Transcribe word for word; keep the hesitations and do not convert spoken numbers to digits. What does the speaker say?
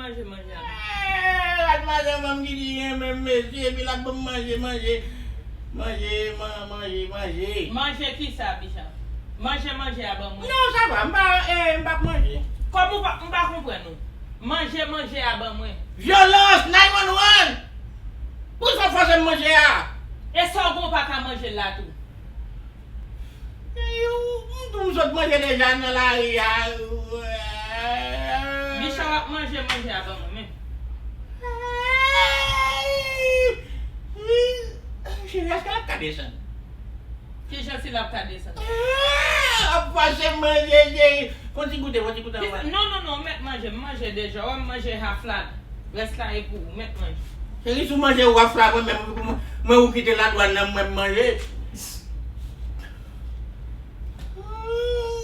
Manje, manje a. Eh, Madanm ki di renmen m mesye, epi l ap ban m manje, manje, manje, man- manje, manje. Manje kisa, Bicha? Manje, manje a ban mwen. Non, sa va, m pa, eh, m p ap manje. Kòman ou pa, m pa konprann ou? Manje, manje a ban mwen. Vyolans, nine one one! Poukisa w fòse m manje a? E sa w gen w pa ka manje l la tou? Eh, ou- m tou m sot manje deja nan lari a. Bicha w ap manje, manje a ban mwen menm. Cheri, èske l ap ka desann? Kijan si l ap ka desann? Ap fòse manje, cheri. Fon ti goute, fon ti goute anvan. Non, non, non, mèt manje, m manje deja. Wè m manje half la. Rès la e pou ou, mèt manje. Cheri, si w manje w ap fla mwen menm, mwen, mwen ou kite ladwàn nan mwen m manje.